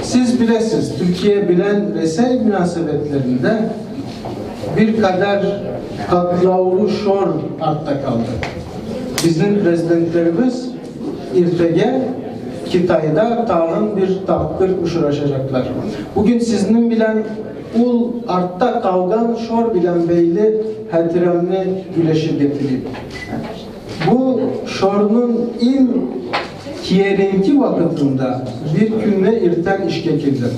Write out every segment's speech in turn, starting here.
Siz bilesiz, Türkiye bilen Resey münasebetlerinde bir kadar katlavlu şor artta kaldı. Bizim prezidentlerimiz irtege Kitay'da tağın bir tapkır uçuraşacaklar. Bugün sizin bilen ul artta kalgan şor bilen beyli hatıramını güleşip getireyim. Bu şorunun in kiyerinki vakıtında bir günde irten işke girdim.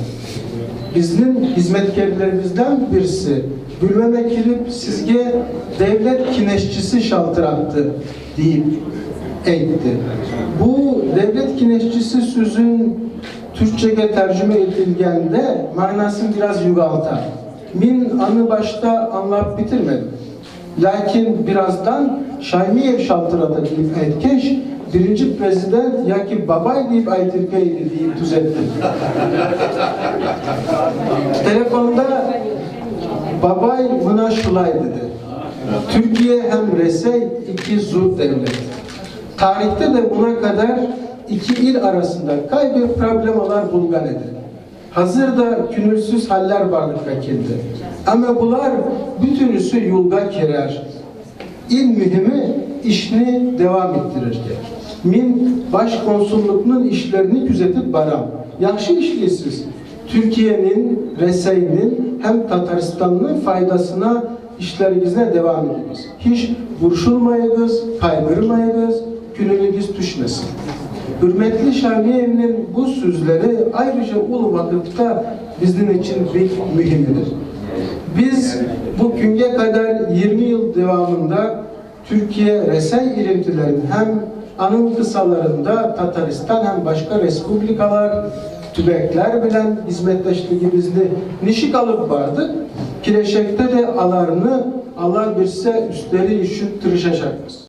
Bizim hizmetkarlarımızdan birisi gülmeme kirip sizge devlet kineşçisi şaltırattı deyip etti. Bu devlet kineşçisi sözün Türkçe'ye tercüme edilgende manasını biraz yugalta. Min anı başta anlayıp bitirmedim. Lakin birazdan Şaymiyev şaltırata deyip etkeş, birinci prezident yaki babay deyip aytırkaydı deyip düzelttim. Telefonda babay buna şulay dedi. Türkiye hem Resey iki zur devlet. Tarihte de buna kadar iki il arasında kay bir problemalar bulgan edi. Hazırda künülsüz haller varlıkka kildi. Ama bunlar bütünüsü yulga kirer. İl mühimi işini devam ettirirken. Min başkonsulluk'un işlerini güzetip baram. Yaxşı işleysiz. Türkiye'nin, Resey'nin hem Tataristan'ın faydasına işlerinize devam ediniz. Hiç burşulmayınız, kaygırmayınız, gününüz düşmesin. Hürmetli Şamiyev'in bu sözleri ayrıca ulu vakıfta bizim için bir mühimdir. Biz bu günge kadar 20 yıl devamında Türkiye Resey ilintilerin hem anın kısalarında Tataristan hem başka respublikalar, tübekler bilen hizmetleştiğimizni nişik alıp vardık. Kileşekte de alarını Allah birse üstleri için tırışacakız.